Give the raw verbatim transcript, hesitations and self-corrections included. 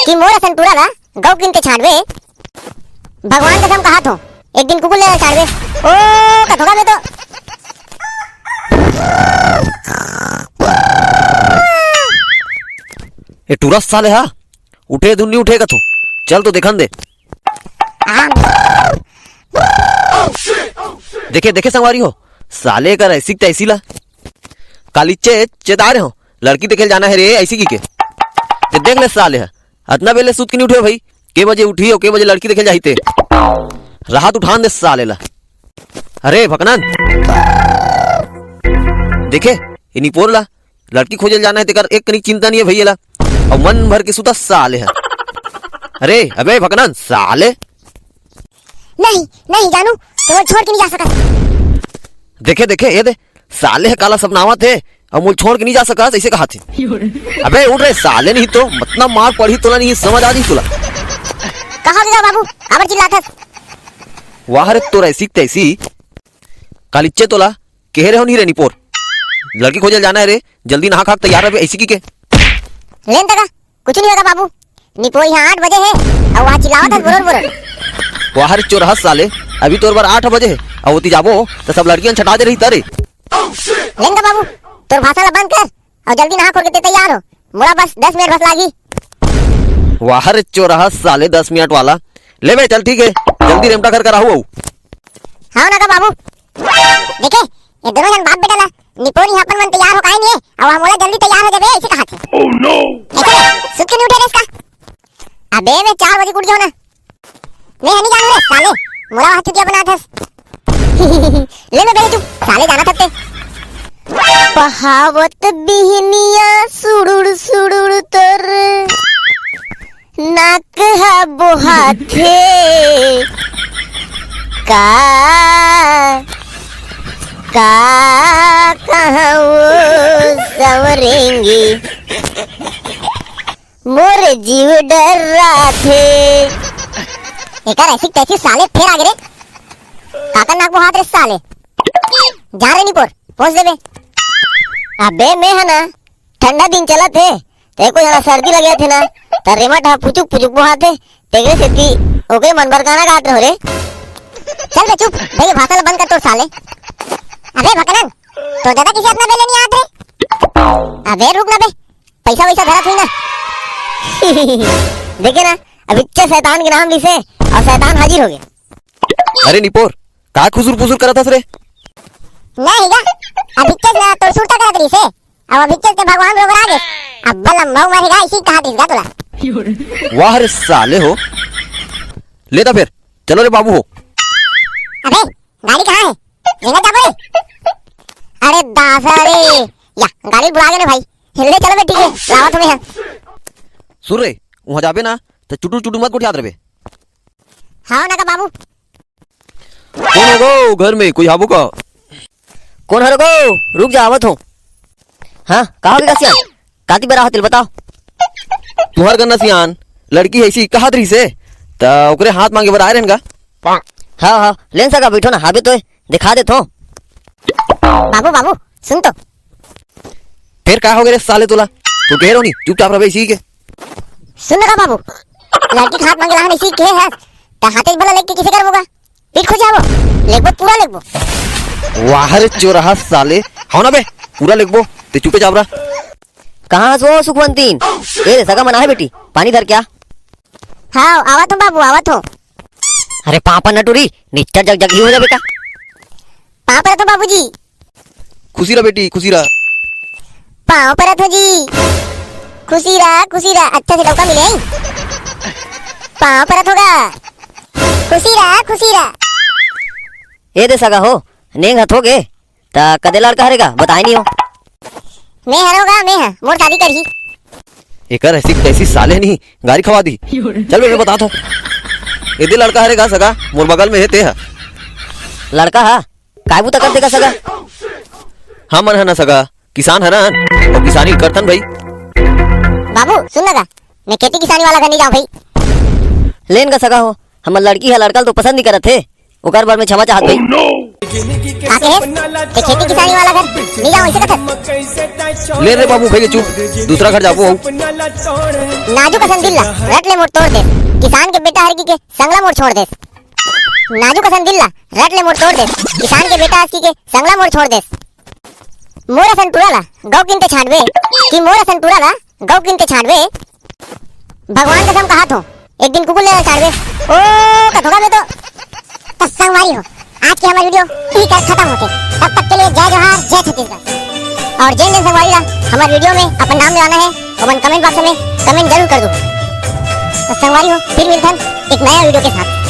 कि मोर असन टूरा ला गौ किन के छांटबे। भगवान कसम कहाथों, एक दिन कुकुर ले छांटबे। ओ, कथों गा मैं तो। ए टूरा साले हा, उठे धुन नहीं उठे कथों। चल तो देखन दे। देखे, देखे संगवारी हो, साले कर ऐसी तैसी ला। काली चे-, चेता रहे हो, लड़की देखे जाना है रे, ऐसी की के। ते देख ले साले है, अतना बेले सुत के नहीं उठे भाई, के बजे उठी हो, के बजे लड़की देखे जाही ते। राहत उठान दे साले ला। अरे भकनन, देखे, ये निपोर ला, लड़की खोजे जाना है, तेकर एक कनिक चिंता नहीं है भैया ला। और मन भर के सुता साले है। अरे, अबे भकनन, साले। नहीं, नहीं जानू, तो वो छोड़ के नहीं जा सकत। देखे, देखे, ये दे, साले ह काला सपनावत हे, अउ मोल छोड़ के नहीं जा सकत, ऐसे कहा थे। अबे उठ रे साले, नहीं तो मतलब मार पड़ी तोला, नहीं समझ आ जी तोला। कहाँ गया बाबू, काबर चिल्लाथस? वाह रे, तोर ऐसी तैसी। कालिच्चे तोला, कहे रहे हो नहीं रे निपोर, लड़की खोजे जाना है रे, जल्दी नहा खा के तैयार रहे, ऐसी की के। लेन तका, कुछ नहीं होगा बाबू, निपोर यहाँ आठ बजे है, और वहाँ चिल्लावत है बोरर बोरर। वाह रे चोरहा साले, अभी तोर बर आठ बजे है, और ओती जाबो तो सब लड़कियां छटा दे रही तारे। लेन का बाबू, तोर भाषा ला बंद कर और जल्दी नहा खोर के ते तैयार हो, मोला बस दस मिनट बस लागी। वाह रे चोरहा साले, दस मिनट वाला। ले बे चल, ठीक है, जल्दी रेमटा घर कर आहू। हाँ ना का बाबू, देखे, ये दोनों जन बाप बेटा ला निपोर यहाँ अपन मन तैयार हो काहे नहीं है? अब हम बोला जल्दी तैयार हो जाबे, ऐसे कहा थे। Oh no! ऐसे सुत के नहीं उठे रे इसका। अबे मैं चार बजे उठ गया ना। मैं हनी जानू रे साले, मोला वहाँ चुतिया बना था। ले ना बे चुप, साले जाना था ते। पहावत बिहनिया सुड़ुड़ सुड़ुड़ तर। नाक ह बोहाथे। का, का कहाँ वो संवरेंगे, मोर जीव डर्राथे। एकर ऐसी तैसी साले फेर आगे रे। काकर नाक बोहात रे साले। जा रे निपोर, पहुंच देबे। अबे मैं है ना, ठंडा दिन चलत हे, ते कोई जना सर्दी लगे थे ना, त रेमट ह पुचुक पुचुक बोहाथे, तेकरे सेती ओकरे मन बर गाना गात रहो रे। चल बे चुप, भैया भाषा ला बंद कर तोर साले। अबे भकनन, तो दादा किसे अपना बेले नहीं आत रे? अबे रुक ना बे, पैसा वैसा धरा थी ना। देखे ना, अब इच्छे शैतान के नाम लिसे और शैतान हाजिर हो गए। अरे निपोर, का खुसुर पुसुर करत हस रे? नहीं गा, अभी के ना तो सुरता करत रही से। अब अभी के ते भगवान रोग रागे। अब बलम बहु मरेगा, इसी कहा दिस गा तोला। वाह रे साले हो। ले ता फिर, चलो रे बाबू हो। अबे, गाड़ी कहाँ है? लेना क्या बोले? अरे दासा रे, या गाड़ी बुला गए ना भाई। ले चलो बे, ठीक है, लावा तुम्हें यहाँ। सुन रे, वहाँ जाबे ना, तो चुटू चुटू मत गोठियात रहे। हाँ ना का बाबू। कौन हो गो घर में, कोई हाबो का? कौन हर गो? रुक जा, आवत हो। हाँ, का हो गया सियान? काती बेरा होतिल बताओ। तुहर गन्ना सियान, लड़की है इसी कहत रही से, त ओकरे हाथ मांगे बर आए रहन गा। हाँ, हाँ, लेन सगा बैठो ना, हाबे तो दिखा दे तो। बाबू, बाबू, सुन तो। फिर का हो गए रे साले तोला? तू कह रहो नहीं, चुपचाप रहे इसी के। सुन ना का बाबू, लड़की के हाथ मांगे लाहन इसी के है, त हाथे भला लेके किसे करबो का? पीठ खोजे आबो, लेगबो, पूरा लेगबो। वाह रे चोरहा साले, हाँ ना बे, पूरा लेगबो, ते चुपे चाप रहा। कहाँ हस वो सुखवंतीन? ए रे सगा मन आहे बेटी, पानी धर क्या? हाँ, आवत हूँ बाबू, आवत हूँ। अरे पापा न टूरी, निच्चर जग जग ही हो जाबे का? पाँव परत हूँ बाबूजी। खुशी रह बेटी, खुशी रह। पाँव परत हो जी। खुशी रह, खुशी रह, अच्छा से लौका मिले। पाँव परत होगा। खुशी रह, खुशी रह। ए दे सगा हो, नेंग हथ हो गे, त कदे लड़का हरेगा, बताए नहीं हो। मैं हरोगा, मैं ह, मोर शादी करही। एकर ऐसी तैसी साले नहीं, गारी खवा दी। चल बे, मैं बतात हूँ। ए दे लड़का हरेगा सगा, मोर बगल में है ते ह। लड़का हा? काय बुता करथे का सगा? हमन ह ना सगा, किसान हरन, अउ किसानी करथन भाई। बाबू, सुन ना गा, मैं खेती किसानी वाला घर नहीं जाऊँ भाई। लेन का सगा हो, हमर लड़की ह लड़का ल तो पसंद नहीं करत हे, ओकर बर मैं क्षमा चाहत भाई। का कहेस? ते खेती किसानी वाला घर नी जावंव, अइसे कथस? ले रे बाबू, भई चुप, दूसरा घर जाबो। नाजूक असन दिल ला रट ले मोर तोड़ देस, किसान के बेटा हर कहिके संग ला मोर छोड़ देस। नाजूक असन दिल ला रट ले मोर तोड़ देस, किसान के बेटा हर कहिके संग ला मोर छोड़ देस। मोर असन टूरा ला गौ किनते छांटबे, कि मोर असन टूरा ला गौ किनते छांटबे। भगवान कसम कहत हों, एक दिन कुकुर ले छांटबे। ओ, कथों का मैं तो। तो संगवारी हो, आज के हमर video इही कर खतम होथे। तब तक के लिए जय जोहार, जय छत्तीसगढ़। अउ जेन जेन संगवारी ला हमर video में अपन नाम लेवाना हे, ओमन comment box में comment जरूर कर दू। तो संगवारी हो, फिर मिलथन एक नया video के साथ।